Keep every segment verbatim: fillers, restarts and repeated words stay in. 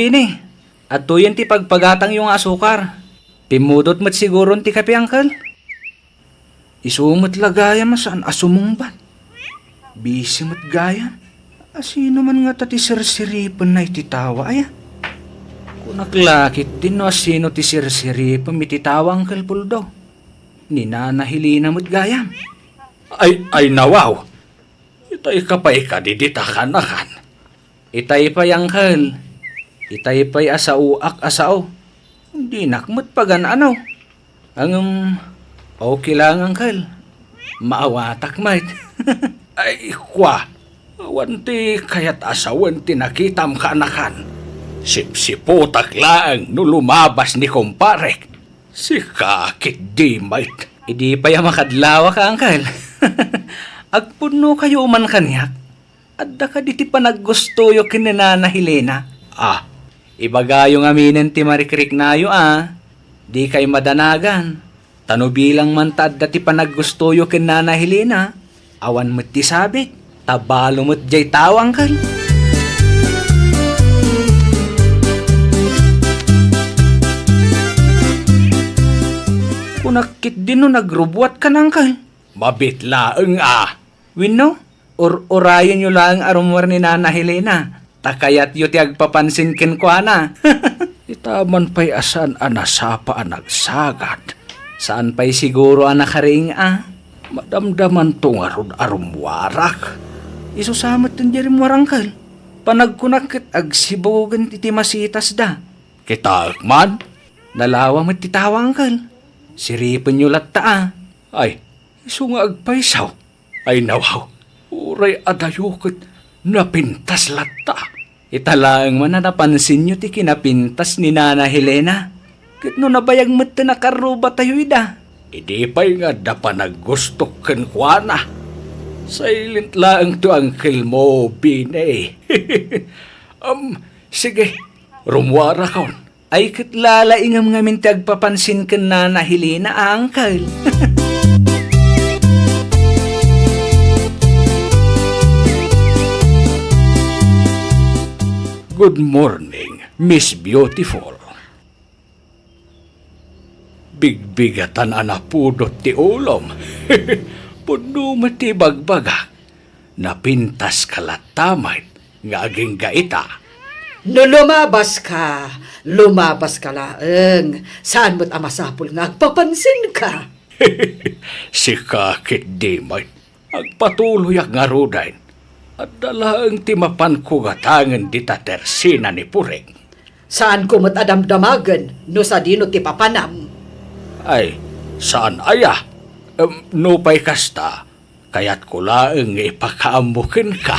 Bini, adtoyen ti pagpagatangyo nga asukar. Pimmudot met siguron ti kape, Uncle? Isu met la gayam a saan a sumungbat. Busy met gayam. Asino man ngata ti sirsiripenna iti tawa, aya? Kunak la ketdin no asino ti sirsiripem iti tawa, Uncle Puldo. Ni Nana Helena met gayam. Ay, ay, nawaw. Itay ka pay kadi dita kanakan. Itay pay, Uncle. Itay pay a saoak a sao. Dinak met pagan-anaw. Ngem, okay lang, Uncle. Maawatak met. Ay, kua, awan ti kayat a sawen ti nakitam kanakan. Sipsiputak laeng no lumabas ni kumparek. Sika ketdi met. Idi pay a makadlawak, Uncle. Agpunnokayo man kaniak. Adda kadi ti panaggustoyo ken ni Nana Helena? Ah, ibagayo ngaminen ti marikriknayo a dikay madanagan. Ta no bilang man ta adda ti panaggustoyo ken Nana Helena, awan met ti sabik. Ta balo met jay tawa, Uncle. Kunak ketdin no nagrubuatkan, Uncle. Mabit laeng a. Wenno, ur-urayenyo laeng a rummuar ni Nana Helena, ta kayatyo ti agpapansin kenkuana. Ita man pay a saan a nasapa a nagsagad. Saan pay siguro a nakariing a. Madamdamanto ngarud a rummuarak. Isu sa met ti rummuar, Uncle. Panagkunak ket agsibugen iti masitasda. Kitaek man? Nalawa met ti tawa, Uncle. Siripenyo latta a. Ay, isu nga agpayso. Ay, nawaw, uray adayo ket napintas latta. Ita laeng man a napansinyo ti kinapintas ni Nana Helena. Ket no nabayag met ti nakarrubatayo ida. Idi pay nga adda panaggustok kenkuana. Silent laeng ti uncle mo, Bini. Am, sige, rummuarakon. Ay, ket lalaingem ngamin ti agpapansin ken Nana Helena a, Uncle. Good morning, Miss Beautiful. Bigbigatan a napudot ti ulom. Pudno met ti ibagbagak. Napintaska latta met nga agingga ita. No lumabaska, lumabaska laeng. Saan met a masapul nga agpapansinka. Sika ketdi met, agpatuloyak ngaruden. Adda laeng ti mapanko gatangen dita tersena ni Pureng. Saanko met a damdamagen no sadino ti papanam. Ay, saan aya? Em, nupay kasta, kayatko laeng nga ipakaammo kenka.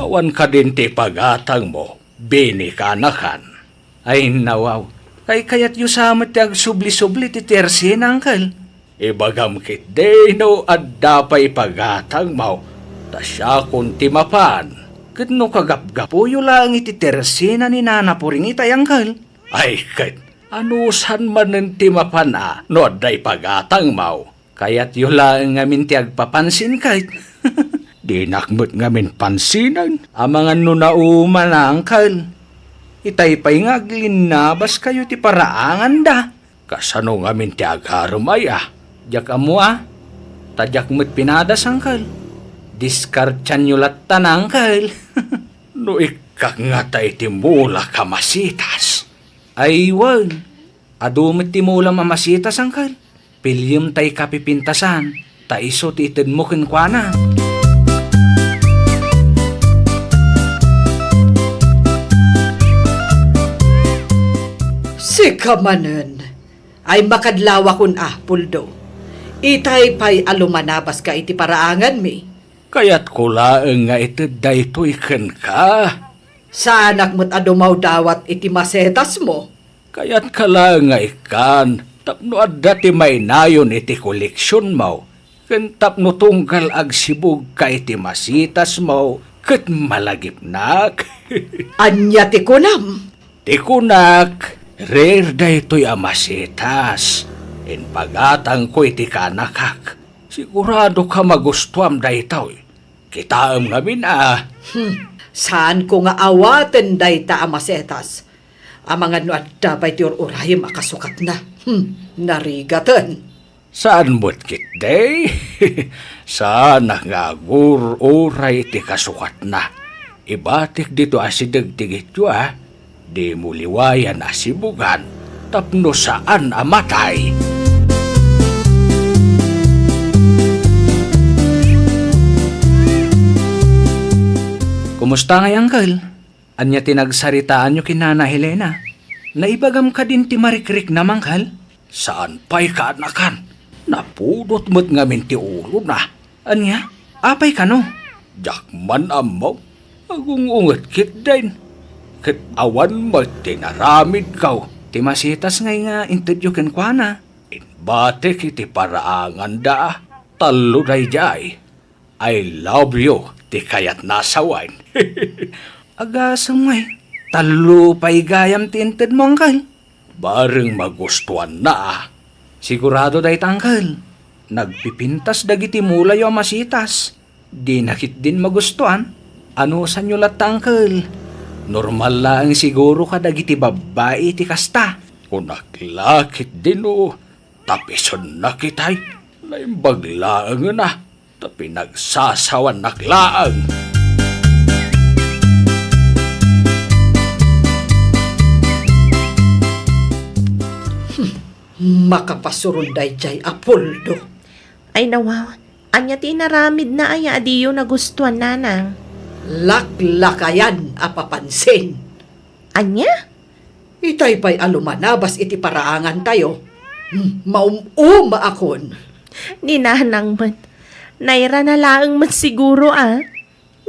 Awan kadin ti pagatangmo, Bini, kanakan. Ay, nawaw. Kaykayatyo sa met ti agsubli-subli ti tersena, Uncle. Ibagam ketdi no adda pay pagatangmo, ta siakon ti mapan. Ket no kagapgapuyo laeng iti tersena ni Nana Puring itay, Uncle. Ay, ket anusan manen ti mapan a no adda ipagatangmo? Kayatyo laeng ngamin ti agpapansin ket. Dinak met ngamin pansinen. Amangan no nauman, Uncle. Itay pay nga aglinnabaskayo ti paraanganda. Kasano ngamin ti agarem aya? Diak ammo a. Ta diak met pinadas, Uncle. Diskartianyo latta, Uncle. No ikkak ngata iti mulak a masitas. Ay, wen. Adu met ti mulam a masitas, Uncle. Piliem tay kapipintasan, ta isu ti itedmo kenkuana. Sika manen, ay makadlawakon a, Puldo. Itay pay a lumanabaska iti paraanganmi. Kayatko laeng nga ited daytoy kenka. Saanak met a dumawdawat iti masetasmo. Kayatka laeng nga ikkan tapno adda ti mainayon iti koleksionmo, ken tapno tunggal agsibugka iti masitasmo ket malagipnak. Ania ti kunam? Ti kunak, rare daytoy a masitas. Impagatangko iti kanakak. Sigurado ka magustuam daytoy. Kitaem ngamin a. Hmm, saanko nga awaten dayta a masetas. Amangan no adda pay ti ur-urayem a kasukatna. Hmm, narigaten. Saan met ketdi? Saanak nga agur-uray ti kasukatna. Ibatik dito a sideg ti gityo a, dimo liwayan a sibugan tapno saan a matay. Kumusta ngay, Uncle? Ania ti nagsaritaanyo ken Nana Helena? Naibagam kadin ti marikriknam, Uncle? Saan pay kaanakan. Napudot met ngamin ti ulona. Ania? Apay kano? Diak man ammo. Agung-unget ketdin. Ket awan met ti naramidko. Ti masetas ngay nga intedyo kenkuana. Imbatik iti paraanganda. Tallo daydiay. "I love you," ti kayatna a sawen. Agasem ngay, tallo pay gayam ti intedmo, Uncle. Bareng magustuanna a. Sigurado dayta, Uncle. Nagpipintas dagiti mulayo a masetas. Dina ketdin magustuan. Anusanyo latta, Uncle? Normal laeng siguro kadagiti babbai ti kasta. Kunak la ketdin, o. Tapisennak itay, naimbag laengen a, ta pinagsasawannak laeng. Hmm, makapasuron daydiay a Puldo. Ay, nawaw. Ania ti inaramidna aya a diyo nagustuan, Nanang? Laklakayan a papansin. Ania? Itay pay a lumanabas iti paraangantayo. Hmm, maum-umaakon. Ni Nanang met. Nairana laeng met siguro a.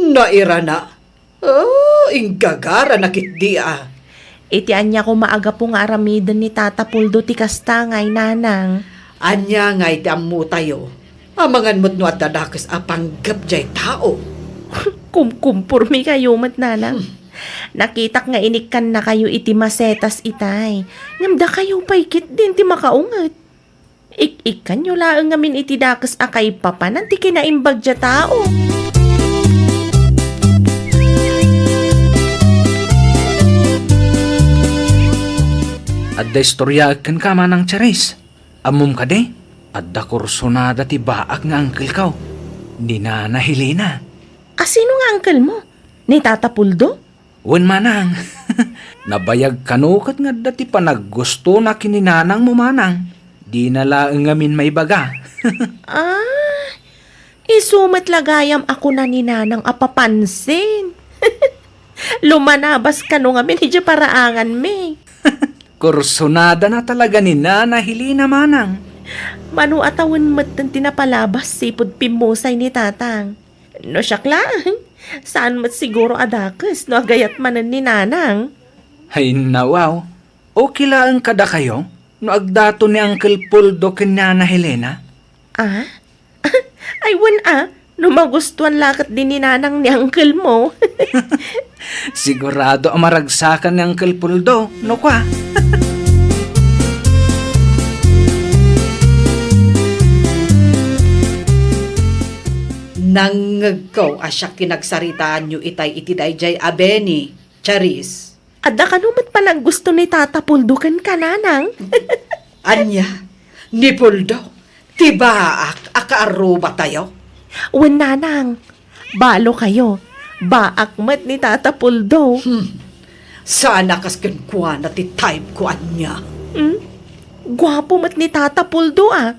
Nairana? Oh, inggagarana ketdi a. Iti ania koma a gapu nga aramiden ni Tata Puldo ti kasta ngay, Nanang? Ania ngay ti ammotayo? Amangan met no adda dakes a panggep diay tao. Kumkumpormikayo met, Nanang. Hmm. Nakitak nga inikkannakayo iti masetas itay. Ngem dakayo pay ketdin ti makaunget. Ik-ikkanyo laeng ngamin iti dakes a kaipapanan ti kinaimbag diay tao. Adda istoryaek kenka, Manang Charis. Ammom kadi, adda kursonada ti baak nga angkelko, ni Nana Helena. A, sino nga angkelmo? Ni Tata Puldo? Wen, Manang. Nabayag kano ket nga adda ti panaggustona ken ni Nanangmo, Manang. Dina laeng ngamin maibaga. Ah, isu met la gayam a kuna ni Nanang a papansin. Lumanabas kano ngamin idiay paraanganmi. Kursonadana talaga ni Nana Helena, Manang. Mano a tawen metten ti napalabas sipud pimmusay ni Tatang. No siak laeng, saan met siguro a dakes no agayat manen ni Nanang. Ay, nawaw. Okay laeng kadakayo no agdaton ni Uncle Puldo ken ni Nana Helena? Ah? Ay, wen a, no magustuan la ketdi ni Nanang ni uncle mo. Sigurado a maragsakan ni Uncle Puldo, no kua? Nangngegko a siak ti nagsaritaanyo itay iti daydiay a Benny, Charis. Adda kano met panaggusto ni Tata Puldo kenka, Nanang? Ania? Ni Puldo? Ti baak a kaarrubatayo? Wen, Nanang. Balo kayo. Baak met ni Tata Puldo. Hmm. Saan a kas kenkuana ti type ko ania. Hmm? Guapo met ni Tata Puldo, a.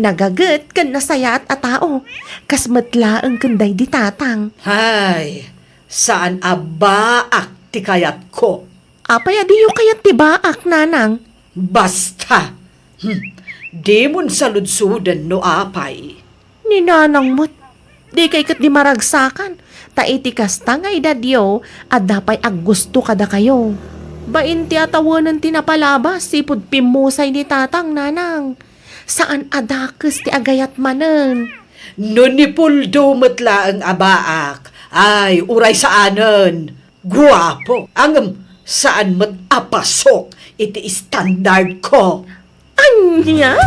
Nagaget ken nasayaat a tao. Kas met laeng ken daydi Tatang. Hay, saan a baak ti kayatko. Apay a diyo kayat ti baak, Nanang? Basta! Hmm, dimon saludsoden no apay. Ni Nanang met, dikay ketdi maragsakan, ta iti kasta nga edadyo, adda pay aggusto kadakayo. Bain ti atawenen ti napalabas sipud pimmusay ni Tatang, Nanang. Saan a dakes ti agayat manen. No ni Puldo met laeng a baak, ay, uray saanen. Guapo, ngem saan met a pasok iti standard ko. Ania?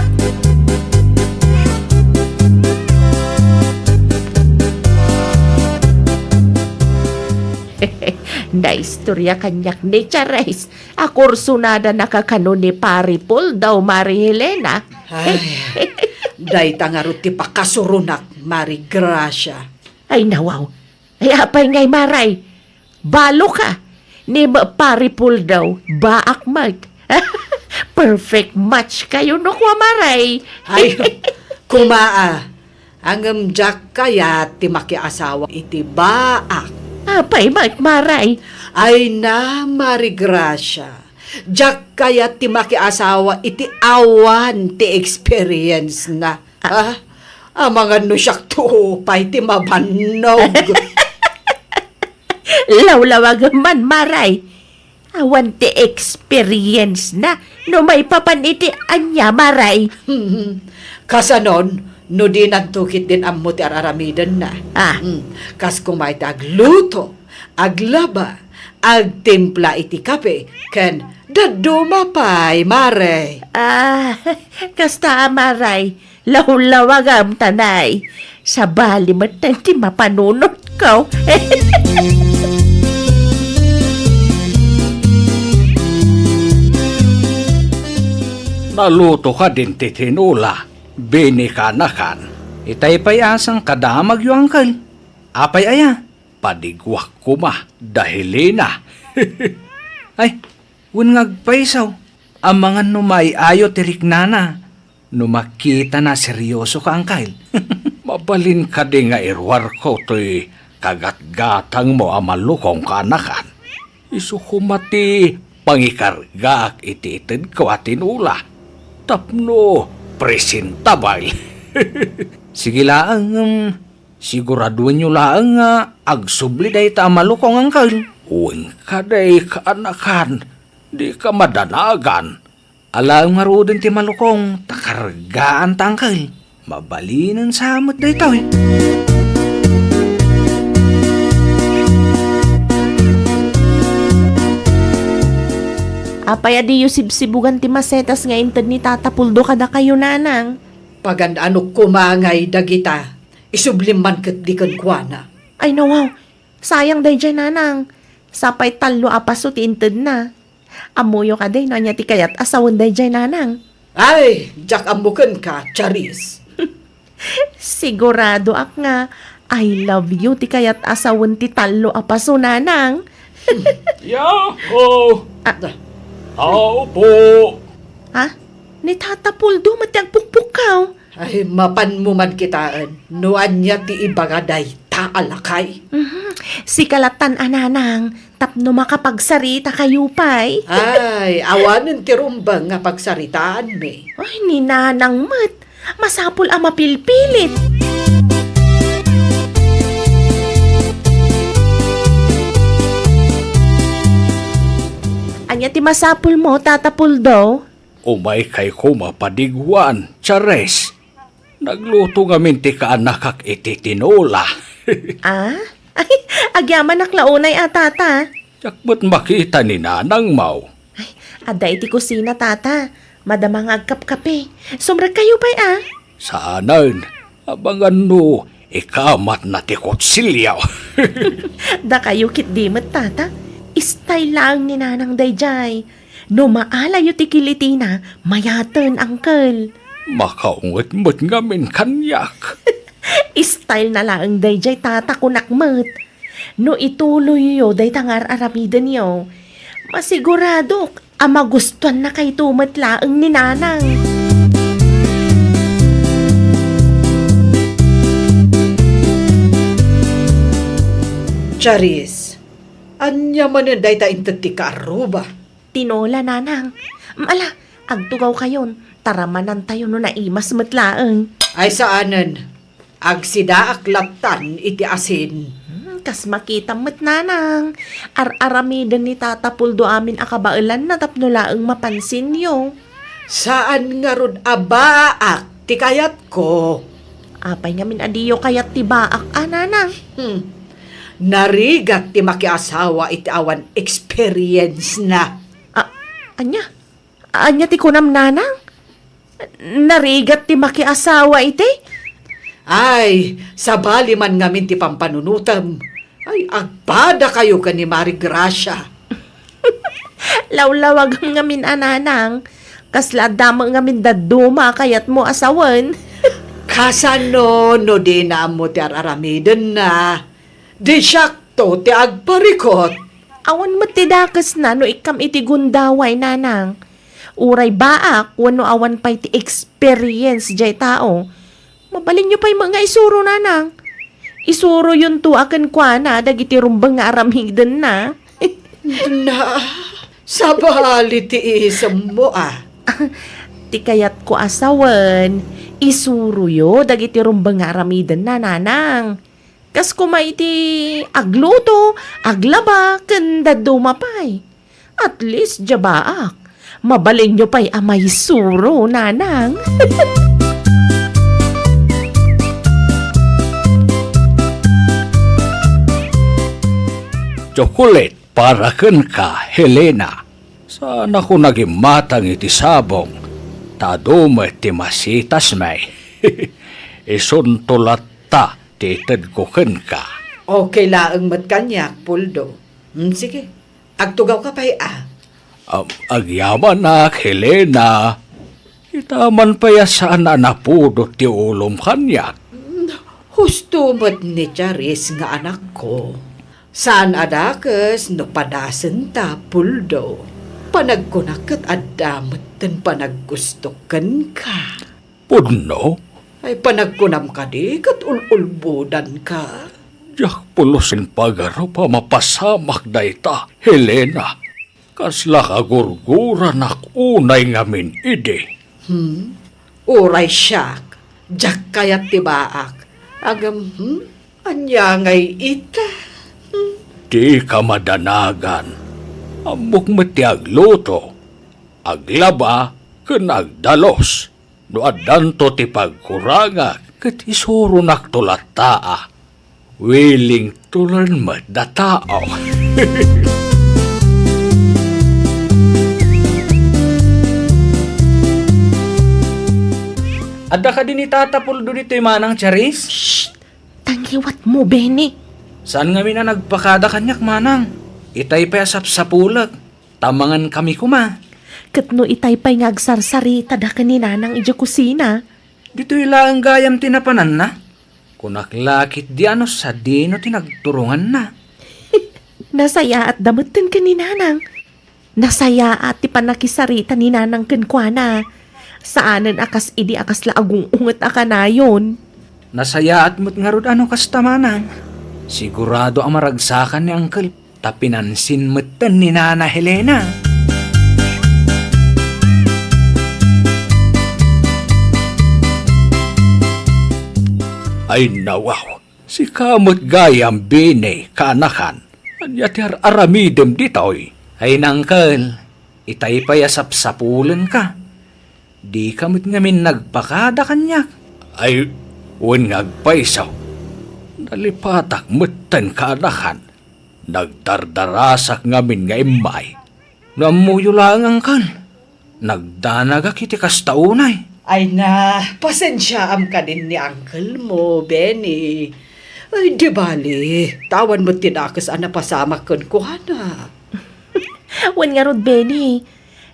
Naistorya kaniak ni Charis a kursunada na kakano ni Pari Puldaw, Mari Helena. Ay, dayta ngarud ti pakasuronak, Mari Gracia. Ay, nawaw. Ay, apay ngay, Maray? Balo ka. Ni ma-, Pari Puldaw, baak met. Perfect match kayo, no, kua, Maray? Ay, kumaa. Ngem diak kayat ti makiasawa iti baak. Apay met, Maray? Ay na, Mari Gracia. Diak kayat ti makiasawa iti awan ti experience na. Ah. Ah, amangan no siak to pay ti mabannog. Lawlawagem man, Maray. Awan ti experience na no maipapan iti ania, Maray. Kasanon, no dinanto ketdin ammo ti ar-aramidenna. Ah. Hmm. Kas koma iti agluto, aglaba, agtimpla iti kape, ken dadduma pay, Maray. Ah, kasta a, Maray. Lawlawagam, tanay. Sabali met ti mapanunotko. Naluto kadin ti tinola, bini kanakan. Itay pay a sangkadamagyo, angkel. Apay aya? Padiguak koma, da Helena. Ay, wen nga agpayso, amangan no maay-ayo ti riknana. No makitana seryoso ka, angkel. Mabalin kadi nga iruarko toy kagatgatangmo a malukong kanakan? Isu koma ti pangikargaak iti itedko a tinola tapno presentable. Sige laeng, em, siguraduenyo laeng nga agsubli dayta a malukong, angkel. Wen kadi, kaanakan, dika madanagan. Alaem ngaruden ti malukong, ta kargaan ta, angkel. Mabalinen sa met daytoy. Apay a diyo sibsibugan ti masetas nga inted ni Tata Puldo kadakayo, nanang? Pagan-anok koma ngay dagita, isublim man ketdi kenkuana. Ay, nawaw, sayang daydiay, nanang. Sapay tallo a paso ti intedna. Ammoyo kadi no ania ti kayat a sawen daydiay, nanang? Ay, diak ammo kenka, Charis. Siguradoak nga I love you ti kayat a sawen ti tallo a paso, nanang. Yahoo! Ah. Tao po! Ha? Ni Tata Puldo met ti agpukpukkaw. Ay, mapanmo man kitaen no ania ti ibaga dayta a lakay. Mhm. Sika lattan a, nanang, tapno makapagsarita kayo pay. Ay, awanen ti rumbeng nga pagsaritaanmi. Ay, ni nanang met. Masapul a mapilpilit. Ania ti masapulmo, Tata Puldo? Umaykay koma padiguan, Charis. Nagluto ngamin ti kaanakak iti tinola. Ah? Ay, agyamanak la unay a, tata. Diak met makita ni nanangmo. Ay, adda iti kusina, tata. Madama nga agkapkape. Sumrekkayo pay a. Saanen. Amangan no ikamatna ti kutsilio. Dakayo ketdi met, tata. Style laeng ni nanang daydiay. No maalayo ti kilitina, mayaten, angkel. Makaunget met ngamin kaniak. Style na laeng daydiay, tata, kunak met. No ituloyyo dayta nga ar-aramidenyo, masiguradok a magustuannakayto met laeng ni nanang. Charis, ania manen dayta inted ti kaarruba? Tinola, nanang. Ala, agtugawkayon, taramanantayo no naimas met laeng. Ay, saanen. Agsidaak lattan iti asin. Hmm, kas makitam met, nanang. Ar-aramiden ni Tata Puldo amin a kabaelanna tapno laeng mapansinyo. Saan ngarud a baak ti kayatko. Apay ngamin a diyo kayat ti baak a, nanang? Hmm. Narigat ti makiasawa iti awan experience na. A-, ania? Ania ti kunam, nanang? Narigat ti makiasawa iti? Ay, sabali man ngamin ti pampanunotem. Ay, agpadakayo ken ni Mari Gracia. Lawlawagem ngamin a, nanang. Kasla adda met ngamin dadduma a kayatmo a sawen. Kasano no dina ammo ti ar-aramidenna? Di siakto ti agparikot. Awan met ti dakesna no ikkam iti gundaway, nanang. Uray baak wenno awan pay ti experience jay tao, mabalinyo pay met nga isuro, nanang. Isuroyonto a kenkuana dagiti rumbeng nga aramidenna. Na, sabali ti isemmo a. Ti kayatko a sawen, isuroyo dagiti rumbeng nga aramidenna, nanang. Kas koma iti agluto, aglaba, ken dadduma pay. At least, diay baak, mabalinyo pay a maisuro, nanang. Chocolate para kenka, Helena. Saanakon a gimmatang iti sabong, ta adu met ti masitasmi. Isunto latta ti itedko kenka. Okay laeng met kaniak, Puldo. Hmm, sige. Agtugawka pay a. Am, agyamanak, Helena. Kita man pay a saan a napudot ti ulom kaniak. Hmm, husto met ni Charis nga anakko. Saan a dakes no padasenta, Puldo. Panagkunak ket adda metten panaggustok kenka. Pudno? Ay, panagkunam kadi ket ul-ulbodanka? Diak pulos impagarup a mapasamak dayta, Helena. Kasla kagurguranak unay ngamin idi. Hmm? Uray siak, diak kayat ti baak. Ngem, hmm? Ania ngay ita? Hmm? Dika madanagan. Ammok met ti agluto, aglaba, ken agdalus. No addanto ti pagkurangak, ket isuronakto latta a. Willing to learn met da tao. Adda kadi ni Tata Puldo ditoy, Manang Charis? Shh! Tangiwatmo, Benny. Saan ngamin a nagpakada kaniak, Manang? Itay pay a sapsapulek. Ta mangankami koma. Ket no itay pay nga agsarsaritada ken ni Nanang idiay kusina? Ditoy laeng gayam ti napananna. Kunak la ketdi a no sadino ti nagturonganna. Nasayaatda metten ken ni Nanang. Nasayaat ti pannakisarita ni Nanang kenkuana. Saanen a kas idi a kasla agung-unget a kanayon. Nasayaat met ngarud a no kasta, Manang. Sigurado a maragsakan ni Uncle. Ta pinansin metten ni Nana Helena. Ay, nawaw, sika met gayam, Bini, kaanakan. Ania ti ar-aramidem ditoy? Ay, Uncle, itay pay a sapsapulenka. Dika met ngamin nagpakada kaniak. Ay, wen nga agpayso. Nalipatak metten, kaanakan. Nagdardarasak ngamin nga immay. No ammoyo laeng, Uncle, nagdanagak iti kasta unay. Ay na, pasensiaam kadin ni uncle mo, Benny. Ay, di bali, ta awan met ti dakes a napasamak kenkuana. Wen ngarud, Benny,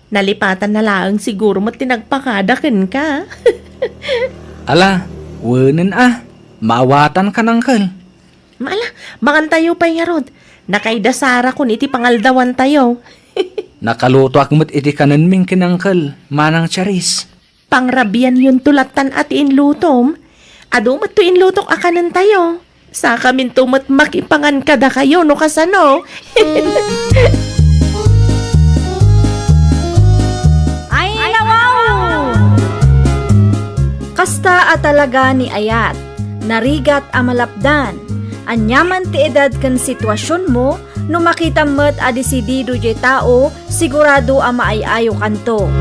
nalipatanna laeng siguro met ti nagpakada kenka. Ala, wenen a, maawatankan, Uncle. Ala, mangantayo pay ngarud. Nakaida Sara kun iti pangaldawantayo. Nakalutoak met iti kanenmi ken Uncle, Manang Charis. Pangrabianyonto lattan a ti inlutom. Adu met toy inlutok a kanentayo. Sakaminto met makipangan kadakayo no kasano. Ay, nawaw! Kasta a talaga ni ayat. Narigat a malapdan. Aniaman ti edad ken situasionmo, no makitam met a desidido diay tao, sigurado a maay-ayokanto.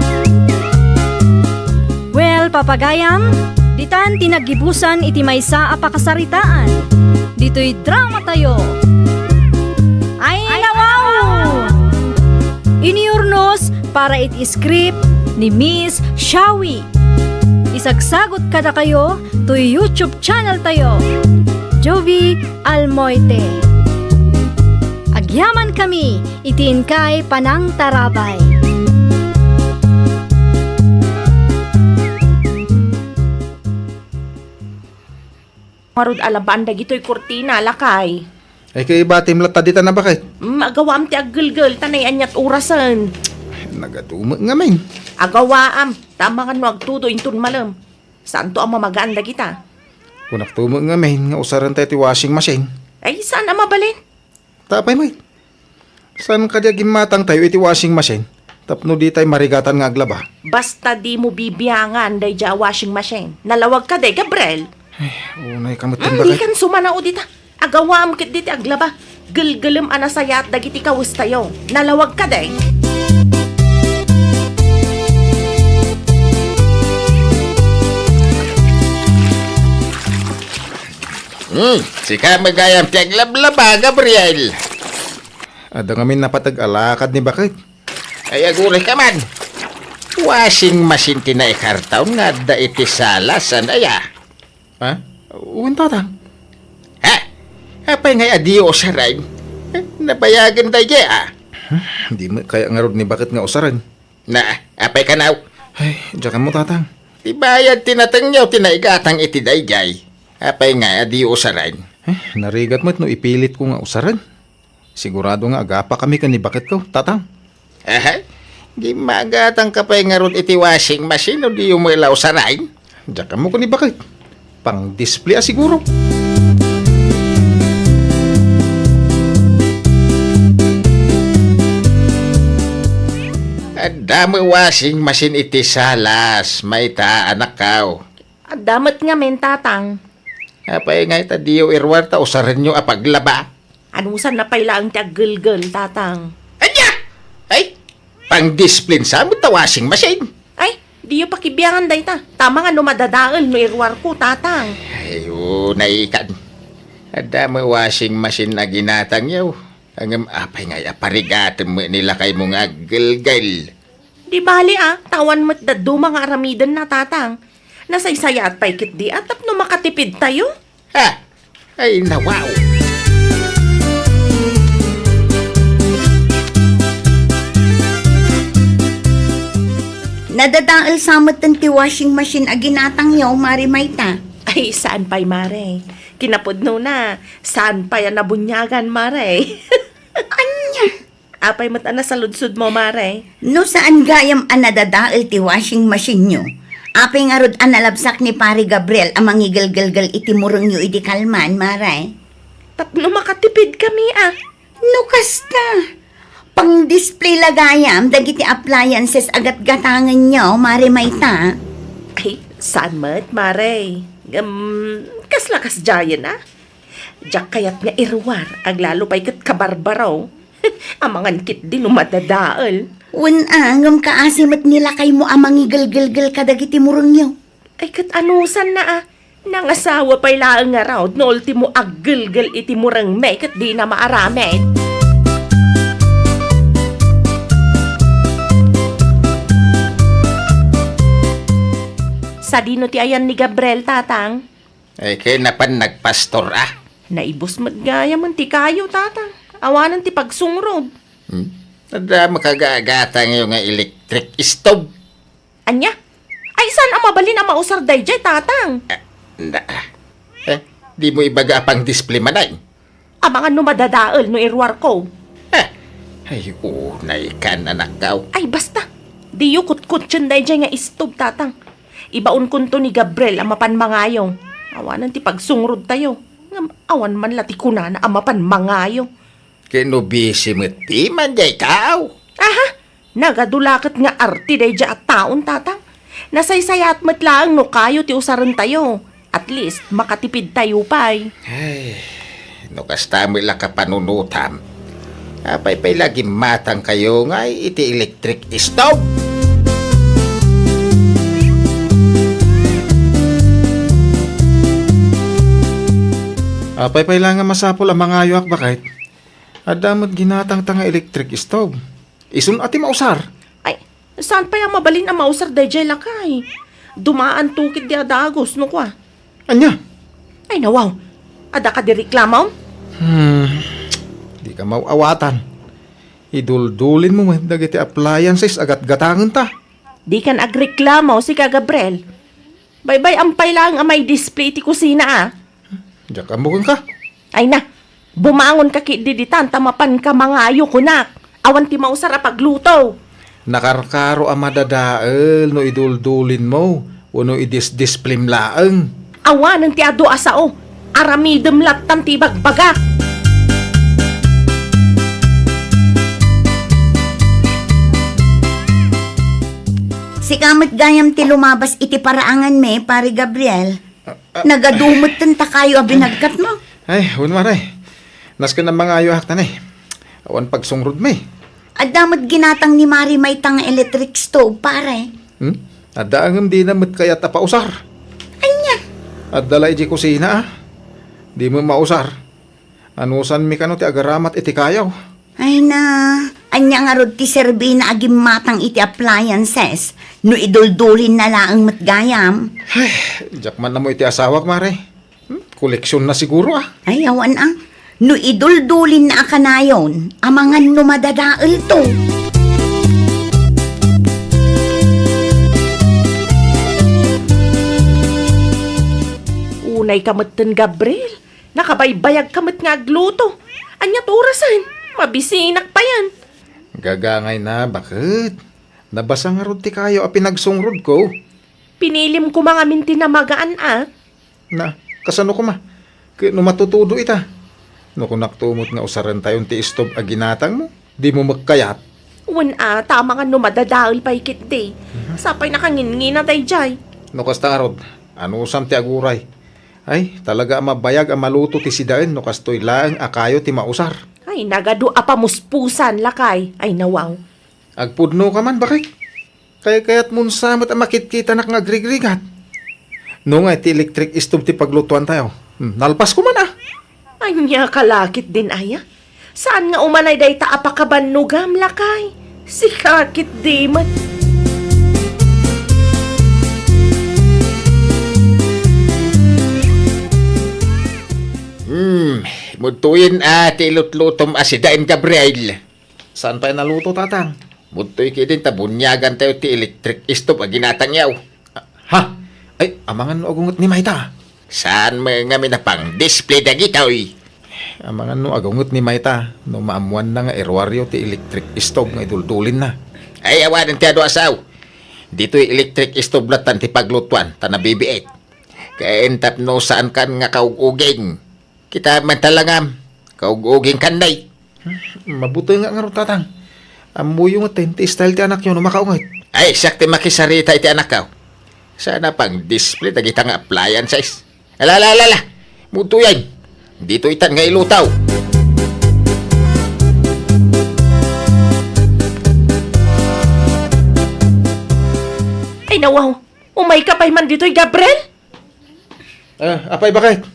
Well, papagayam, ditan ti naggibusan iti maysa a pakasaritaan. Ditoy dramatayo. Ay, nawaw! Iniurnos para iti script ni Miss Shawi. Isagsagut kadakayo toy YouTube channel tayo, Jovi Almoite. Yaman kami iti inkay panangtarabay. Ngarud a labaan dagitoy kurtina, lakay. Ay, kay ibatim latta dita na, baket? Mm, agawaam ti aggelgel, ta nay aniat orasen. Nagadu met ngamin. Agawaam, ta amangan no agtudo inton malem. Saanto a mamagaan dagita? Kunak to met ngamin nga usaren tayo ti washing machine. Ay, saan a mabalin? Tapay met. Saan kadi a gimmatang tayo iti washing machine tapno di tayo marigatan nga aglaba? Basta dimo bibiangan daydiay a washing machine. Nalawag kadi, Gabriel? Ay, unay ka met, mm, baket. Dikan sumanao dita. Agawaam ketdi ti aglaba. Gelgelem a nasayaat dagiti kawestayo. Nalawag kadi? Hmm, sika met gayam ti aglablaba, Gabriel. Adda ngamin napateg a lakad ni baket. Ay, aguray ka man. Washing machine ti naikartaon nga adda iti sala, saan aya? Ha? Wen, tatang. Ha? Apay ngay a diyo usaren? Eh, nabayagen daydiay, a. Hmm, di met kaya ngarud ni baket nga usaren. Na, apay kanaw? Ay, diak ammo, tatang. Ti bayad ti natengyo ti naigatang iti daydiay. Apay ngay a diyo usaren? Eh, narigat met no ipilit ko nga usaren. Sigurado nga agapa kami ken ni baketko, tatang. Aha? Gimmagatang ka pay ngarud iti washing machine no diyo met la usaren? Diak ammo ken ni baket. Pang-display a siguro. Adda met washing machine iti salas, mayta, anakkaw? Adda met ngamin, tatang. Apay ngay ta diyo iruar ta usarenyo a paglaba? Anusanna pay laeng ti aggelgel, tatang. Ania? Ay, pang-display sa met ta washing machine. Ay, diyo pakibiangan dayta. Tama nga no madadael no iruarko, tatang. Ay, unay kan. Adda met washing machine a ginatangyo. Ngem apay ngay a parigatem met ni lakaymo nga aggelgel? Di bali a, ta awan met dadduma nga aramidenna, tatang. Nasaysayaat pay ketdi a tapno makatipid tayo. Ha? Ay, nawaw. Nadadael sa metten ti washing machine a ginatangyo, Mare Mayta. Ay, saan pay, Mare. Kinapudnona, saan pay a nabuniagan, Mare. Ania? Apay met a nasaludsodmo, Mare? No saan gayam a nadadael ti washing machine-yo, apay ngarud a nalabsak ni Pare Gabriel a mangigelgelgel iti murengyo idi kalman, Mare? Tapno makatipid kami, a. No kasta, pang-display la gayam dagiti appliances a gatgatangenyo, Mare Mayta. Ay, saan met, Mare. Ngem, kasla kasdiayen, a. Diak kayat nga iruar, aglalo pay ket kabarbaro. Amangan ketdi no madadael. Wen a, ngem kaasi met ni lakaymo a mangigelgelgel kadagiti murengyo. Ay, ket anusanna a? Nangasawa pay laeng ngarud no ultimo aggelgel iti murengmi ket dina maaramid. Sadino ti ayan ni Gabriel, tatang? Ay, ket napan nagpastor, a? Naibus met gayam ti kayo, tatang. Awanen ti pagsungrod. Hmm? Adda makagagatangyo nga electric stove? Ania? Ay, saan a mabalin a mausar daydiay, tatang? Ah, na, eh, dimo ibaga a pang-display manen? Amangan no madadael no iruarko. Eh, ay, unay kan, anakkaw. Ay, basta. Diyo kutkutien daydiay nga stove, tatang. Ibaonkonto ni Gabriel a mapan mangayo. Awanen ti pagsungrod tayo. Ngem awan man la ti kunana a mapan mangayo. Ket no busy met ti man dayta, aw? Aha! Nagadu la ket nga arte daydiay a taon, tatang. Nasaysayaat met laeng no kayo ti usarentayo. At least, makatipid tayo pay. Ay, no kasta met la kapanunotam, apay pay la gimmatangkayo ngay iti electric stove? Apay pay la nga masapul a mangayoak, baket? Adda met ginatangta nga electric stove. Isun a ti mausar. Ay, saan pay a mabalin a mausar daydiay, lakay? Dumaanto ketdi a dagus, no kua. Ania? Ay, nawaw. Adda kadi reklamom? Hmm, di a maawatan. Iduldulinmo met dagiti appliances a gatgatangenta. Dikan agreklamo, sika, Gabriel. Baybay-am pay laeng a mai-display ti kusina, a. Diak ammo kenka. Ay na, bumangonka ketdi ditan ta mapanka mangayo, kunak. Awan ti mausar a pagluto. Nakarkaro a madadael no iduldulinmo wenno idisdisplim laeng. Awanen ti adu a sao. Aramidem lattan ti ibagbagak. Sika met gayam ti lumabas iti paraanganmi, Pare Gabriel. Ah, ah. Nagadu metten ta kayo a binagkatmo. Ay, wen, Mare. Nasken a mangayo ak ta ne. Awan pagsungrodmi. Adda met ginatang ni Mare mayta nga electric stove, pare. Hmm? Adda ngem dina met kayat a pausar. Ania? Adda la idiay kusina, a. Dimo mausar. Anusanmi kano ti agaramat iti kayo? Ay na, ania ngarud ti serbina a gimmatang iti appliances no iduldulinna laeng met gayam? Ay, diak man ammo iti asawak, Mare. Hmm, koleksionna siguro, a. Ay, awan, a. No iduldulinna a kanayon, amangan no madadaelto. Unayka metten, Gabriel. Nakabaybayagka met nga agluto. Ania ti orasen? Mabisinak payen. Gagangayna, baket. Nabasa ngarud ti kayo a pinagsungrodko. Pinilim koma ngamin ti namagaan, a. Na, kasano koma? Ket no matutudo ita? No kunakto met nga usarentayon ti stove a ginatangmo, dimo met kayat? Wen, a, ta amangan no madadael pay ketdi. Mhm. Sapay nakangingina daydiay. No kasta ngarud, anusam ti aguray? Ay, talaga a mabayag a maluto ti sidaen no kastoy laeng a kayo ti mausar. Ay, nagadu a pamuspusan, lakay. Ay, nawaw. Agpudnoka man, bakek. Kaykayatmon sa met a makitkitanak nga agrigrigat. No nga iti electric stove ti paglutuantayo, hmm, nalpas ko man, a. Ania ka la ketdin aya? Saan nga umanay dayta a pakabannogam, lakay? Sika ketdi met. Hmm, mudtoyen a ti ilutlutom a sidaen, Gabriel. Saan pay naluto, Tatang? Mudtoy ketdin ta buniagantayo ti electric stove a ginatangyo. Ha? Ay, amangan no agunget ni mayta. Saan met ngamin a pang-display dagitoy? Amangan no agunget ni mayta no maammoanna nga iruaryo ti electric stove nga iduldulinna. Ay, awanen ti adu a sao. Ditoy electric stove lattan ti paglutuan ta nabibiit. Ken tapno saankan nga kaug-uging. Kita man talangam, kaug-uging kanday. Mabuteng nga ngarud, Tatang. Ammoyo ngetten ti style ti anakyo no makaunget. Ay, siak ti makisarita iti anakko. Saan a pang-display dagita nga appliances. Ala, ala, ala, ala. Mudtoyen. Ditoy itan nga ilutaw. Ay, nawaw. Umayka pay man ditoy, Gabriel? Eh, apay, bakit?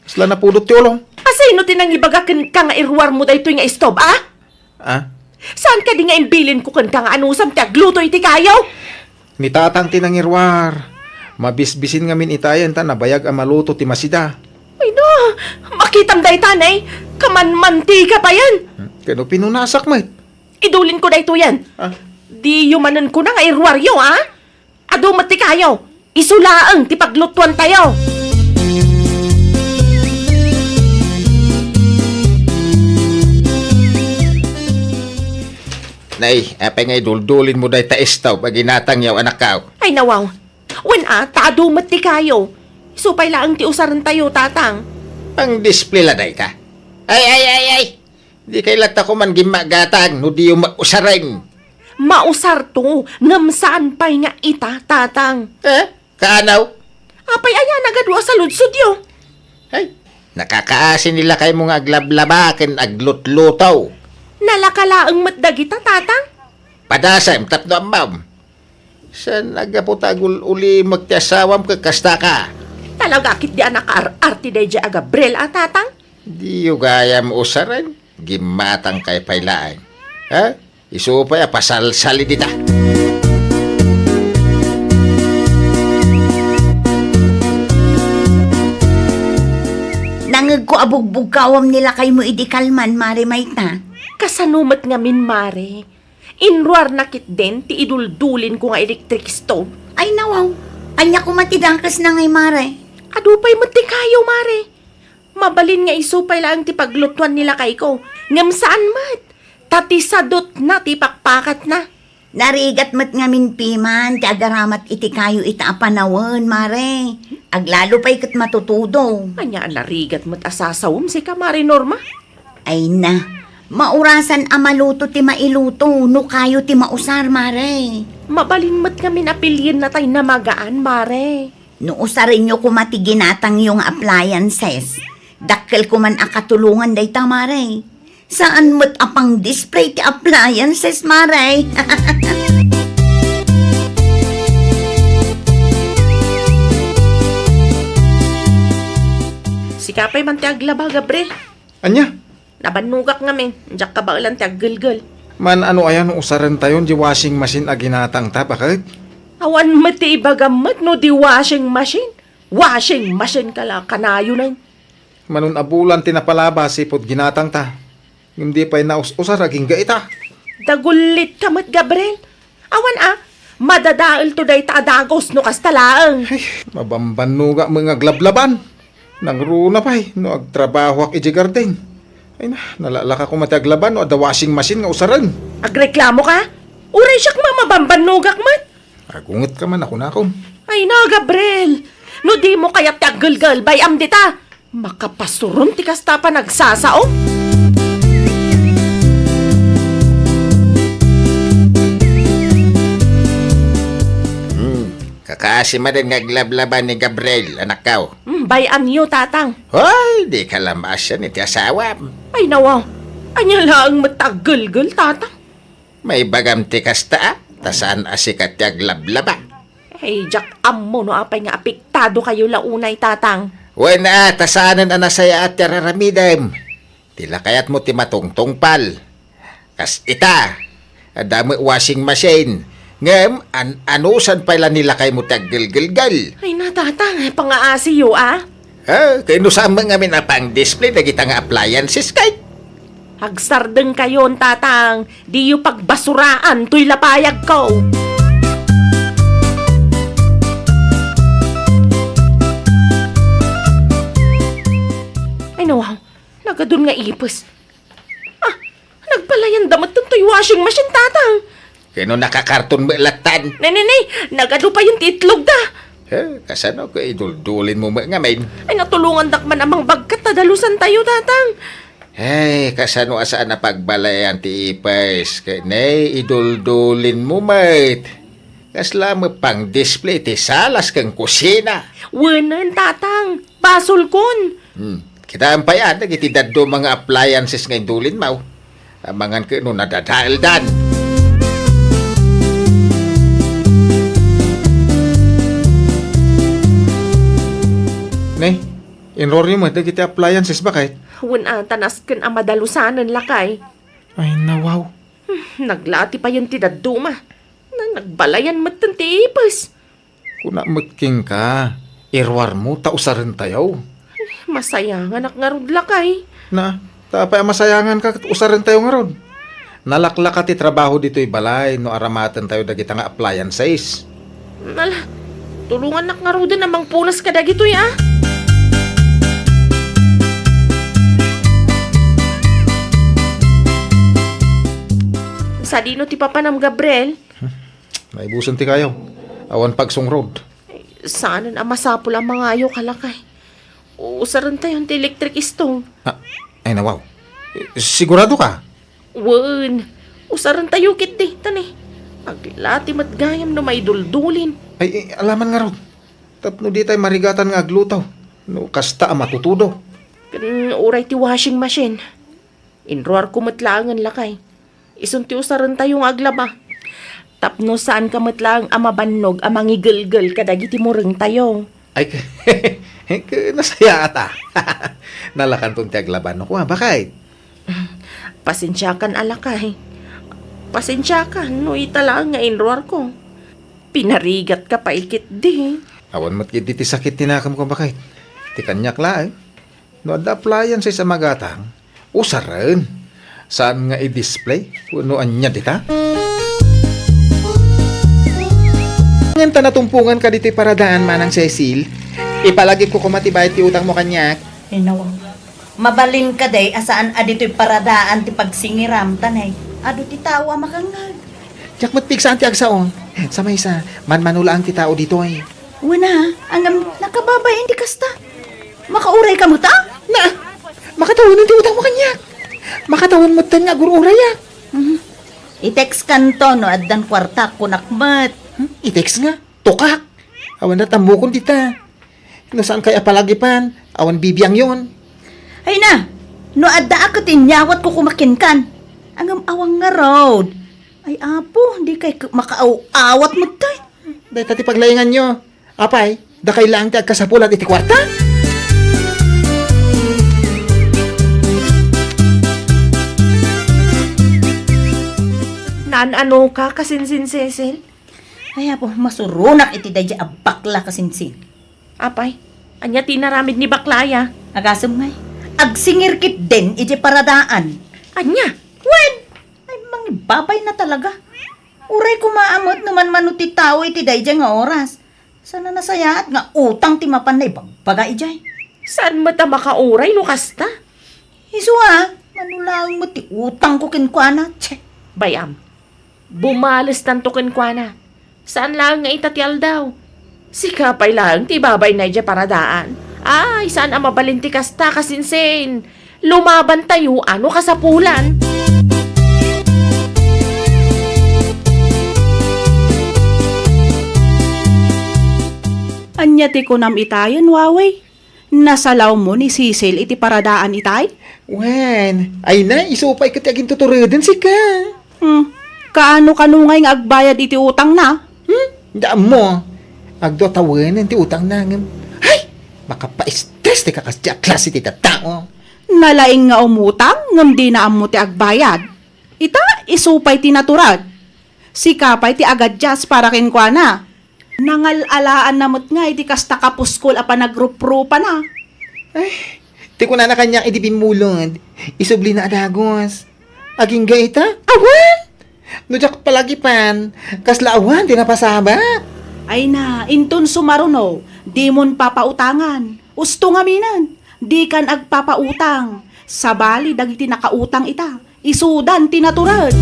Kasla napudot ti ulom? Asino ti nangibaga kenka nga iruarmo daytoy nga stove, a? Ah? Saan kadi nga imbilinko kenka nga anusam ti agluto iti kayo? Ni Tatang ti nangiruar. Mabisbisin ngamin itayen ta nabayag a maluto ti masida. Ay na, makitam dayta, ne. Kamanmantika payen. Hmm, kano pinunasak met? Idulinko daytoyen. Ah? Diyo manen kuna nga iruaryo, a? Adu met ti kayo. Isu laeng ti paglutuantayo. Nay, apay nga iduldulinmo dayta stove a ginatangyo, anakko? Ay, nawaw. Wen a, ta adu met ti kayo. Isu pay laeng ti usarentayo, Tatang. Pang-display la dayta. Ay, ay, ay, ay! Dikay latta koman gimmagatang no diyo mausaren. Mausarto, ngem saan pay nga ita, Tatang. Eh? Kaanaw? Apay aya nagadu a saludsodyo? Ay, nakakaasi ni lakaymo nga aglablaba ken aglutluto. Nalaka laeng met dagita, Tatang. Padasem tapno ammom. Saan a gapu ta agul-ulimek ti asawam ket kasta ka? Talaga ketdi a nakaar-arte daydiay a Gabriel a, Tatang? Diyo gayam usaren, gimmatangkay pay laeng. Ha? Isu pay a pasalsali dita. Nangegko Pabugbugkawam ni lakaymo idi kalman, Mare Mayta. Kasano met ngamin, Mare? Inruarna ketdin ti iduldulinko nga electric stove. Ay, nawaw. Ania koma ti dakesna ngay, Mare? Adu pay met ti kayo, Mare. Mabalin nga isu pay laeng ti paglutuan ni lakayko. Ngem saan met. Ta ti sadutna ti pakpakatna. Narigat met ngamin piman ti agaramat iti kayo ita a panawen, Mare. Aglalo pay ket matutudo. Ania a narigat met a sasawem sika, Mare Norma? Ay na, maurasan a maluto ti mailuto no kayo ti mausar, Mare. Mabalin met ngamin a pilienna tay namagaan, Mare. No usarenyo koma ti ginatangyo nga appliances, dakkel koman a katulongan dayta, Mare. Saan met a pang-display ti appliances, Mare. Sika pay man ti aglaba, Gabriel. Ania? Nabannogak ngamin, diak kabaelan ti aggelgel. Man-ano aya no usarentayon di washing machine a ginatangta, baket? Awan met ti ibagam met no di washing machine. Washing machine ka la, kanayonen. Manon a bulan ti napalabas ipud ginatangta. Ngem di pay naus-usar agingga ita. Dagullit ka met, Gabriel. Awan a, madadaelto dayta a dagus no kasta laeng. Ay, mabambannoga met nga aglablaban. Nangruna pay no agtrabahoak idiay garden. Ay na, nalaklaka koma ti aglaba no adda washing machine nga usaren. Agreklamo ka? Uray siak met mabambannogak met. Agunget ka man a kunakon. Ay na, Gabriel! No dimo kayat ti aggelgel, bay-am dita! Makapasuron ti kasta a panagsasao. Hmm, kakaasi manen nga aglablaba ni Gabriel, anakkaw. Hmm, bay-anyo, Tatang. Hoy, di ka la maasian iti asawam. Ay, nawa. Ania laeng met ti aggelgel, Tatang? Maibagam ti kasta, a, ta saan a sika ti aglablaba. Ay, diak ammo no apay nga apektado kayo la unay, Tatang. Wen a, ta saanen a nasayaat ti ar-aramidem. Ti lakayatmo ti matungtungpal. Kas ita, adda met washing machine. Ngem, an-, anusan pay la ni lakaymo ti aggelgelgel. Ay na, Tatang, pangaasiyo, a? Ah, kay no saan met ngamin a pang-display dagita nga appliances kay? Agsardengkayon, Tatang. Diyo pagbasuraan toy lapayagko. Ay, nawaw. Nagadun nga ipis. Ah, nagbalayanda met toy washing machine, Tatang. Kano nakakarton met lattan? Ne, ne, ne, nagadu payen ti itlog da. Eh, kasano ko iduldulinmo met ngamin? Ay, natulongandak man a mangbagkat ta dalusantayo, Tatang. Ay, kasano a saan a pagbalayan ti ipis? Ket ne, iduldulinmo met. Kasla met pang-display ti salas ken kusina. Wenen, Tatang. Basolkon. Hmm. Kitaem pay a dagiti dadduma nga appliances nga indulinmo. Amangan ket no nadadaeldan. Ne, inruaryo met dagiti appliances, baket? Wen a, ta nasken a madalusanen, lakay. Ay, nawaw. Hmm, naglati payen ti dadduma. Na, nagbalayan metten ti ipis. Kuna met kenka, iruarmo ta usarentayo. Masayanganak ngarud, lakay. Na, ta apay a masayanganka ket usarentayo ngarud? Nalaklaka ti trabaho ditoy balay no aramatentayo dagita nga appliances. Nala, tulongannak ngaruden a mangpunas kadagitoy, a. Sadino ti papanam, Gabriel? Naibusen ti kayo. Awan pagsungrod. Saanen a masapul a mangayo, kalakay. Usarentayon ti electric stove. Ah, ay, nawaw. Sigurado ka? Wen, usarentayo ketdi, tani. Aglati met gayam no maiduldulin. Ay, ay, alaman ngarud. Tapno di tay marigatan nga agluto. No kasta a matutudo. Ken uray ti washing machine. Inruarko met laengen, lakay. Isun ti usarentayo nga aglaba. Tapno saanka met laeng a mabannog a mangigelgel kadagiti murengtayo. Ay, k-, k-, nasayaat a. Nalakanton ti aglaba no kua, baket? Pasensiakan a, lakay. Pasensiakan no ita laeng nga inruarko. Pinarigatka pay ketdi. Awan met ketdi ti sakit ti nakemko, baket. Ti kaniak laeng. No adda appliances a magatang, usaren. Saan nga i-display? Wenno ania dita? Ngem ta natumpongan ka ditoy paradaan, Manang Cecil, ipalagipko koma ti bayad ti utangmo kaniak. Inaw. Mabalin ka, day, a saan a ditoy paradaan ti pagsingiram, tanay. Adu ti tao a makangngeg. Diak met pigsaan ti agsao. Sa maysa, manmano laeng ti tao ditoy. Wen a, ngem nakababain ti kasta. Makauray ka met a? Na, makatawen ti utangmo kaniak. Makatawen met nga agur-urayak. Mhm. I-text kanto no addan kuarta, kunak met. Hmm? I-text nga? Tukak. Awan na tambukon dita. No saan kay a palagipan, awan bibiangyon. Ay na, no adda a ket inyawatko koma kenkan. Ngem awan ngarud. Ay, Apo, di kay k-, makaaw-awat met tay. Dayta ti paglainganyo. Apay, dakay laeng ti agkasapulan iti kuarta? Naan-ano ka, kasinsin Cecil? Ay, Apo, masuronak iti daydi a bakla, kasinsin. Apay, ania ti inaramid ni bakla aya? Agasem ngay, agsingir ketdin iti paradaan. Ania? Wen, ay, mangibabayna talaga. Uray koma a met no manmano ti tao iti daydi nga oras. Saan a nasayaat nga utang ti mapanna ibagbaga idiay. Saan met a makauray no kasta? Isu a, mano laeng met ti utangko kenkuana. Tse. Bay-am, bumalestanto kenkuana. Saan laeng nga ita ti aldaw. Sika pay laeng ti ibabayna idiay paradaan. Ay, saan a mabalin ti kasta, kasinsin. Lumabantayo a no kasapulan. Ania ti kunam itayen, Wawe? Nasalawmo ni Cecil iti paradaan itay? Wen, ay na, isu pay ket ti agintutureden sika. Hmm, kaano-kano ngay nga agbayad iti utangna? Hmm? Di ammo. Agdu a tawenen ti utangna ngem, ay! Makapaestres ti kakasdi a klase ti tattao. Nalaing nga umutang ngem dina ammo ti agbayad. Ita, isu pay ti natured. Sika pay ti agadias para kenkuana. Nangal-alaanna met ngay ti kasta kapuskol a panagruprupana. Ay, ti kunana kaniak idi bimmulod, isublina a dagus. Agingga ita? Awan! No diak palagipan, kasla awan ti napasabak. Ay na, inton sumaruno, dimon papautangan. Usto ngaminen, dikan agpapautang. Sabali dagiti nakautang ita. Isudan ti natured.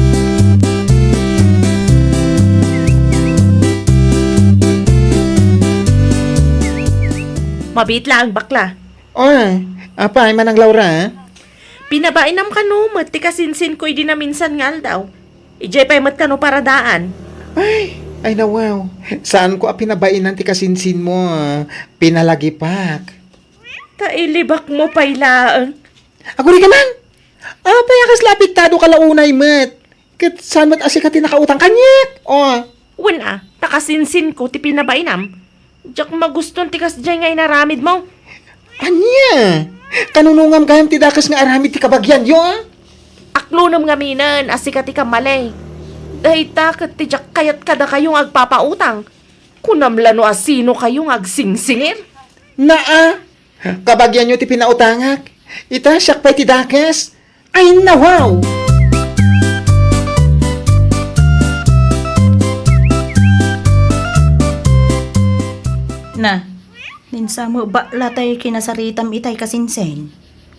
Mabiit laeng, bakla. Oh, apay, Manang Laura? Pinabainam kano met ti kasinsinko idi naminsan nga aldaw? Idiay pay met kano paradaan? Ay, ay nawaw. Saanko a pinabainan ti kasinsinmo, ah. Pinalagipak. Ta ilibakmo pay laeng. Aguri ka man! Apay a kasla apektado ka la unay met? Ket saan met a sika ti nakautang kaniak? Oh. Wen a, ta kasinsinko ti pinabainam. Diak maguston ti kasdiay nga inaramidmo. Ania? Kanunongam gayam ti dakes nga aramid ti kabagianyo, a? Aklonem ngaminen a sika ti kamali. Dayta ket ti diak kayat kadakayo nga agpapautang. Kunam la no asinokayo nga agsingsingir? Naa, kabagianyo ti pinautangak. Ita, siak pay ti dakes. Ay, nawaw! Na, ninsamebat la tay kinasaritam itay kasinsin.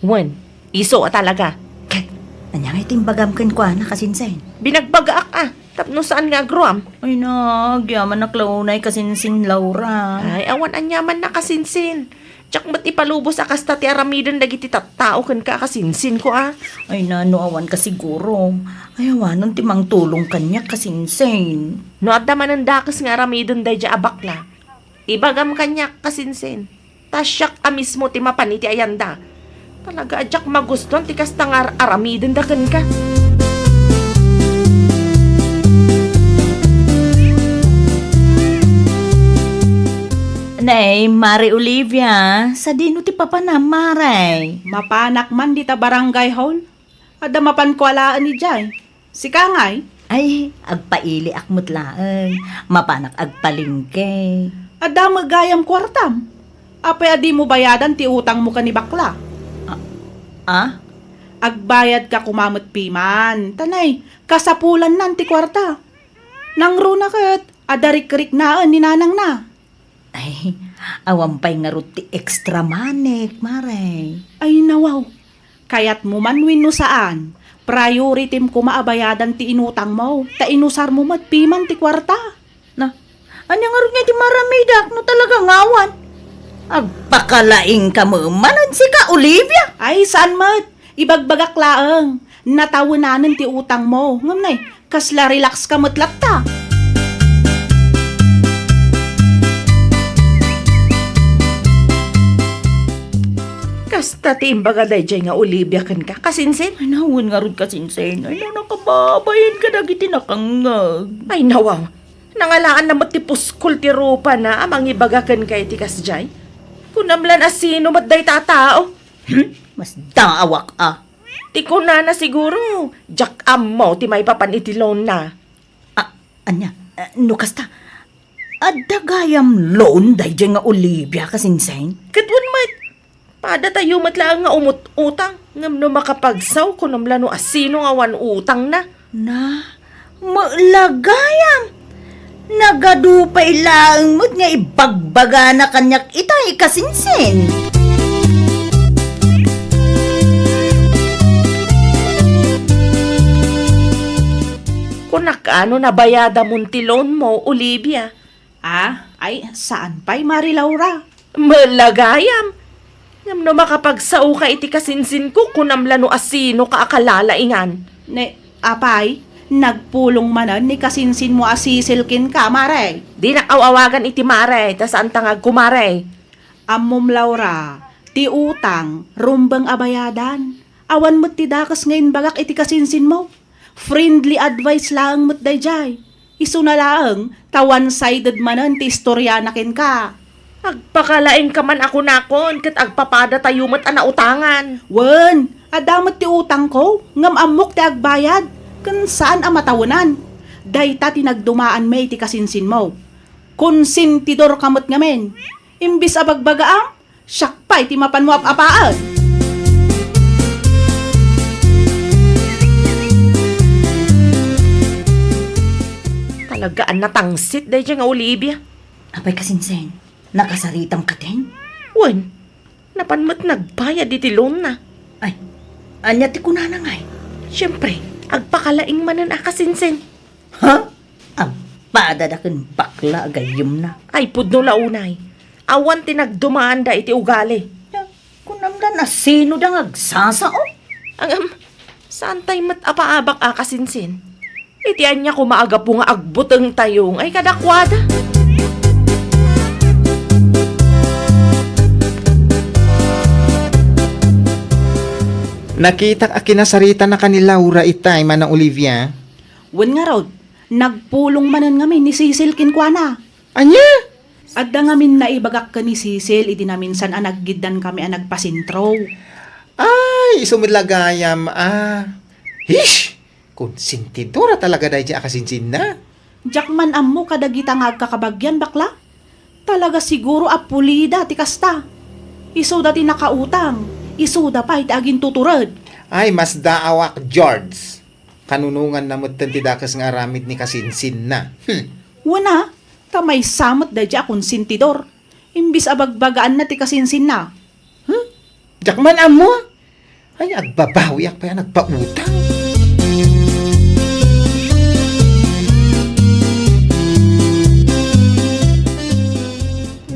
Wen, isu a talaga. Ket, ania ngay ti imbagam kenkuana, kasinsin? Binagbagaak a, tapno saan nga agruam. Ay na, agyamanak la unay kasinsin, Laura. Ay, awan aniamanna kasinsin. Diak met ipalubos a kasta ti aramiden dagiti tattao kenka a kasinsinko a. Ay na, no awan ka siguro. Ay, awanon ti mangtulong kaniak, kasinsin. No adda manen dakes nga aramiden daydiay a bakla, ibagam kaniak, kasinsin. Ta siak a mismo ti mapan iti ayanda. Talaga a diak maguston ti kasta nga ar-aramidenda kenka. Nay, Mare Olivia, sadino ti papanam, Mare? Mapanak man dita barangay hall. Adda mapanko alaen idiay. Sika ngay? Ay, agpailiak met laeng. Mapanak agpalengke. Adda met gayam kuartam. Apay a dimo bayadan ti utangmo ken ni bakla? Ah? Agbayadka koma met piman. Tanay, kasapulannan ti kuarta. Nangruna ket adda rikriknaen ni nanangna. Ay, awan pay ngarud ti extra money, Mare. Ay, nawaw. Kayatmo man wenno saan, prioritim koma a bayadan ti inutangmo, ta inusarmo met piman ti kuarta. Na, ania ngarud nga iti maramidak no talaga nga awan? Agpakalaingka met manen sika, Olivia? Ay, saan met. Ibagbagak laeng, natawenanen ti utangmo. Ngem nay, kasla relax ka met latta. Kasta ti imbaga daydiay nga Olivia kenka, kasinsin? Ay, nawen ngarud, kasinsin. Ay, na, nakababain ka dagiti nakangngeg. Ay, nawaw. Nangalaanna met ti puskol ti rupana a mangibaga kenka iti kasdiay. Kunam lan a sino met dayta a tao? Hmm? Masdaawak a. Ti kunana siguro, diak ammo ti maipapan iti loan-na. Ah, ania? Ah, no kasta, adda gayam loan daydiay nga Olivia, kasinsin? Ket wen met, padatayo met laeng nga umut-utang, ngem no makapagsaw, kunam la no asino nga awan utangna. Na, met la gayam. Nagadu pay laeng met nga ibagbagana kaniak itay, kasinsin. Kunak, ano, nabayadamon ti loan mo, Olivia? Ah, ay, saan pay, Mari Laura? Met la gayam. Ngem no makapagsaoka iti kasinsinko, kunam la no asinoka a kalalaingan. Ne, apay, nagpulong manen ni kasinsinmo a Cecil kenka, Mare. Dinak aw-awagan iti Mare, ta saanta nga agkumare. Ammom, Laura, ti utang, rumbeng a bayadan. Awan met ti dakes nga imbagak iti kasinsinmo. Friendly advice laeng met daydiay. Isuna laeng, ta one-sided manen ti istoriana kenka. Agpakalaingka man a kunakon, ket agpapadatayo met a nautangan. Wen, adda met ti utangko, ngem ammok ti agbayad, ken saan a matawenan. Dayta ti nagdumaanmi iti kasinsinmo. Konsentidorka met ngamin. Imbes a bagbagaam, siak pay ti mapanmo ap-apaen. Talaga a natangsit daydiay nga Olivia. Apay, kasinsin, nakasaritam katin? Wen, napan met nagbayad iti loan-na. Ay, ania ti kunana ngay? Siempre, agpakalaing manen a, kasinsin. Ha? Agpadada ken bakla a gayyemna. Ay, pudno la unay. Awan ti nagdumaanda iti ugali. Ya, kunam la no asinoda nga agsasao. Ngem, saantay met a paabak a, kasinsin. Iti ania koma a gapu nga agbutengtayo ngay kadakuada? Nakitak a kinasaritanaka ni Laura itay, Manang Olivia. Wen ngarud, nagpulong manen ngamin ni Cecil kenkuana. Ania? Adda ngamin naibagak ken ni Cecil idi naminsan a naggiddankami a nagpasentro. Ay, isu met la gayam a. Hish! Konsentidora talaga daydiay a kasinsinna. Diak man ammo kadagita nga agkakabagian, bakla. Talaga siguro a pulida ti kasta. Isuda ti nakautang, isuda pay ti agintutured. Ay, masdaawak, George. Kanunonganna metten ti dakes nga aramid ni kasinsinna. Hmm. Wen a, ta maysa met daydiay a konsentidor. Imbes a bagbagaanna ti kasinsinna. Hmm? Diak man ammo. Ay, agbabawiak pay a nagpautang.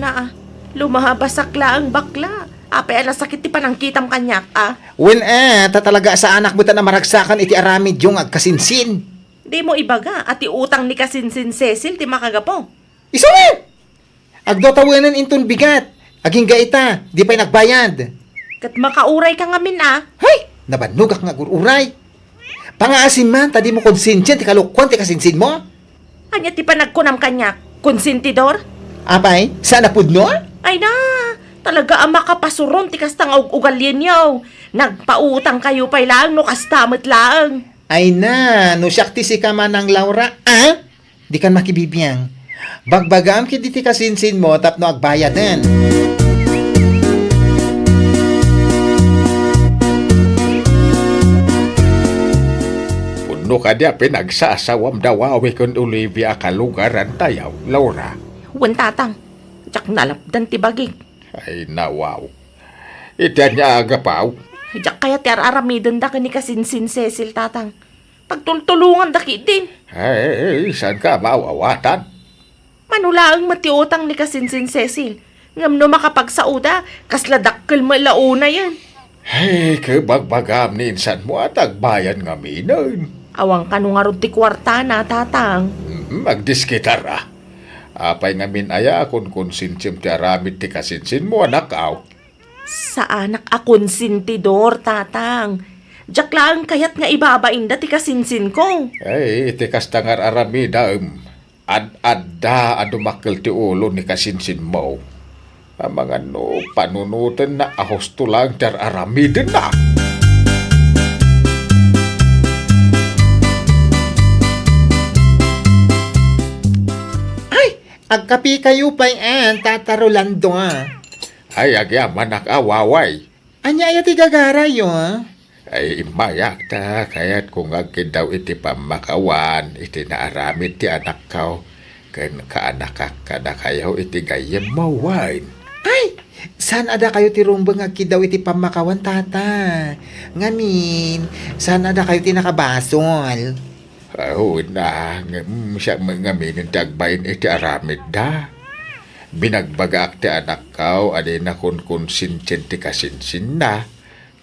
Naa, lumabasak laeng, bakla. Apay a nasakit ti panangkitam kaniak, a? Wen a, ta talaga a saanak met a maragsakan iti aramidyo nga agkasinsin. Dimo ibaga a ti utang ni kasinsin Cecil ti makagapu. Isu met! Agdua tawenen inton bigat. Agingga ita, di pay nagbayad. Ket makaurayka ngamin a. Hay! Nabannogak nga agur-uray. Pangaasim man, ta dimo konsensian ti kalokuan ti kasinsinmo. Ania ti panagkunam kaniak? Konsentidor? Apay, saan a pudno? Ay na, talaga a makapasuron ti kasta nga ug-ugalienyo. Nagpautangkayo pay laeng no kasta met laeng. Ay na, no siak ti sika, Manang Laura, a? Dikan makibibiang. Bagbagaam ketdi ti kasinsinmo tapno agbayaden. No kadi a pinagsasawam da Wawi ken Olivia a kalugarantayo, Laura? Wen, Tatang. Diak nalapdan ti bagik. Ay, nawaw. Iti ania a gapu? Diak kayat ti ar-aramidenda ken ni Kasinsin Cecil, Tatang. Pagtultulonganda ketdin. Ay, saanka a maawatan? Mano laeng met ti utang ni Kasinsin Cecil. Ngem no makapagsaoda, kasla dakkel met la unayen. Ay, kabagbagam ni insanmo a tagbayan ngaminen. Awan kano ngarud ti kuartana, Tatang. Mm, agdiskitar a. Apay ngamin aya a kunkonsinsim ti aramid ti kasinsinmo, anak-aw? Saanak a konsentidor, Tatang. Diak laeng kayat nga ibabainda ti kasinsinko. Ay, iti kasta nga ar-aramidam, ad-adda a dumakkel ti ulo ni kasinsinmo. Amangan no panunotenna a husto laeng ti ar-aramidenna. Ay, agkapikayo pay, a, Tata Rolando, a. Ay, agyamanak a, Waway. Ania aya ti gagarayo, a? Ay, immayak ta kayatko nga agkiddaw iti pammakawan iti naaramid ti anakko ken kaanakak kadakayo iti gayyemmo wen. Ay, saan a dakayo ti rumbeng nga agkiddaw iti pammakawan, Tata? Ngamin, saan a dakayo ti nakabasol? Aw, na, ngem siak met ngamin ti agbain iti aramidda. Binagbagaak ti anakko a dina konkonsensian ti kasinsinna,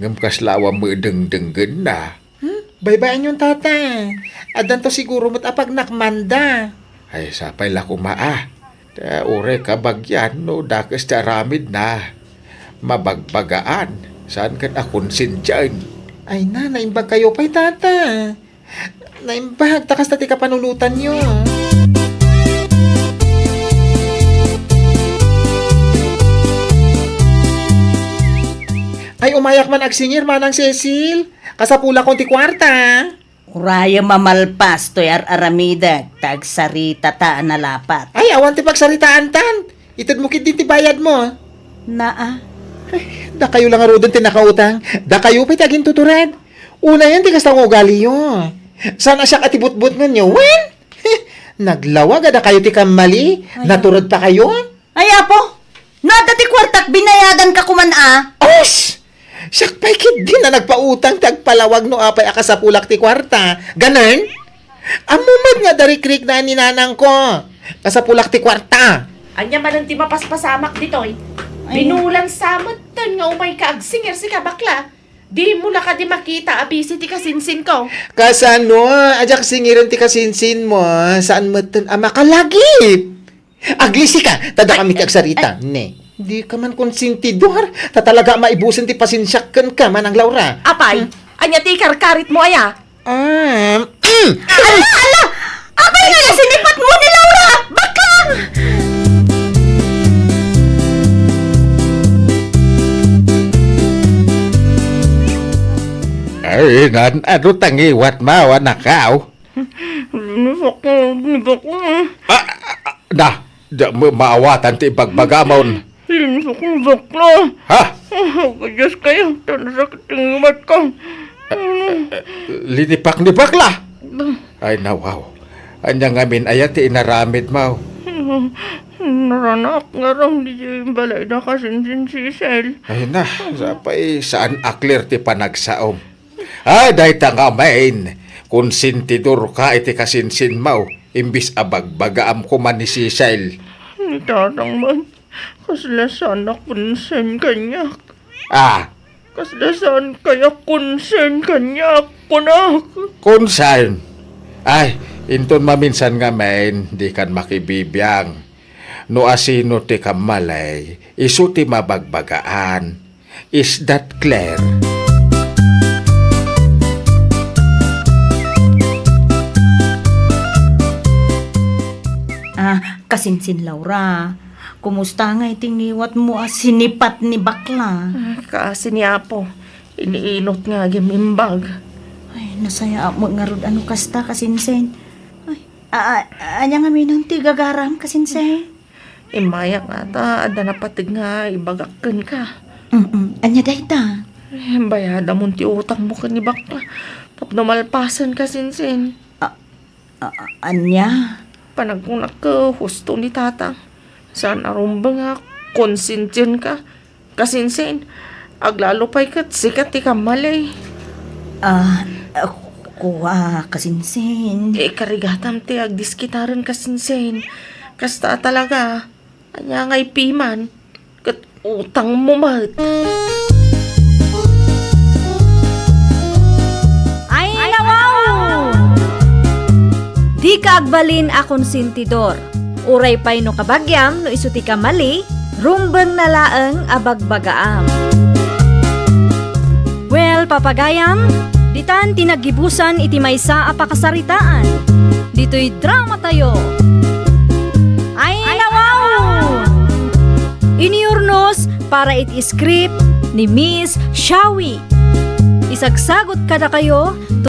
ngem kasla awan met dengdenggenna. Hmm? Baybay-anyon, Tata. Addanto siguro met a pagnakmanda. Ay, sapay la koma a. Ta uray kabagian no dakes ti aramidna. Mabagbagaan, saan ket a konsensiaen. Ay na, naimbagkayo pay, Tata. Naimbag ta kasta ti kapanunotanyo. Ay, umayak man agsingir, Manang Cecil. Kasapulakon ti kuarta. Urayem a malpas toy ar-aramidek, ta agsaritata a nalapat. Ay, awan ti pagsaritaantan. Itedmo ketdin ti bayadmo. Naa. Ay, dakayo la ngaruden ti nakautang. Dakayo pay ti agintutured. Unayen ti kasta nga ugaliyo. Saan a siak a ti butbutngenyo? Wen? Naglawag a dakayo ti kammali. Ay, natured pa kayo? Ay, Apo, no adda ti kuartak, binayadanka koman a. Os! Siak pay ketdin a nagpautang ti agpalawag no apay a kasapulak ti kuarta. Ganen? Ammo met nga darikriknaan ni nanangko. Kasapulak ti kuarta. Ania manen ti mapaspasamak ditoy? Ay. Binulan sa metten nga umayka agsingir sika, bakla. Dimo la kadi makita a bisi ti kasinsinko? Kasano? Adiak singiren ti kasinsinmo. Saan metten a makalagip. Aglisika, ta dakami ti agsarita. Ay. Ne. Dika man konsentidor, ta talaga a maibusen ti pasensiak kenka, Manang Laura. Apay, hmm, ania ti ikarkaritmo aya? Um, mm. Ala, ala! Apay nga nasinipatmo ni Laura? Bakla! Ay, nan, ano tangiwat mawa nakaw? Linusok ni bakla. Ah, ah, ah, na, da, ma-, maawatan ti ibagbagam. Linusok ni bakla. Ha? Ah, kadias kayo, ta nasakit ti ngiwat ko. Ah, ah, ah, linipak ni bakla? Ay, nawaw. Ania ngamin aya ti inaramidmo? Naranak nga ram di balay da kasinsin Cecil. Ay na, sapay saan a clear ti panagsaom. Ah, dayta ngamin, konsentidorka iti kasinsinmo, imbis a bagbagaam koma ni Cecil. Ni Tatang man, kasla saan a konsen kaniak. Ah. Kasla saan kaya konsen kaniak, kunak. Konsen? Ay, inton maminsan ngamin, dikan makibibiang. No asino ti kammali, isu ti mabagbagaan. Is that clear? Ah, kasinsin Laura, kumusta ngay ti ngiwatmo a sinipat ni bakla? Ah, kaasi ni Apo, iniinot nga agimbag. Ay, nasayaat met ngarud a no kasta, kasinsin. Ay, a-, a-, ania ngamin ti gagaram, kasinsin? Immayak ngata, adda napateg nga ibagak kenka. Mm-mm. Ania dayta? Eh, bayadamon ti utangmo ken ni bakla. Tapno malpasenka, Sinsin. A-, a-, ania? Panagkunak ket husto ni Tatang. Saan a rumbeng a konsintienka, kasinsin. Aglalo pay ket sika ti kammali. Ah, ah, kua, kasinsin. Eh, karigatam ti agdiskitaren, kasinsin. Kasta talaga. Ania ngay piman? Ket utangmo met. Ay, nawaw! Dika agbalin a konsentidor. Uray pay no kabagiam no isu ti kammali, rumbengna laeng a bagbagaam. Well, papagayam, ditan ti naggibusan iti maysa a pakasaritaan. Ditoy drama tayo. Ay, nawaw! Iniurnos para iti script ni Miss Shawi. Isagsagot kadakayo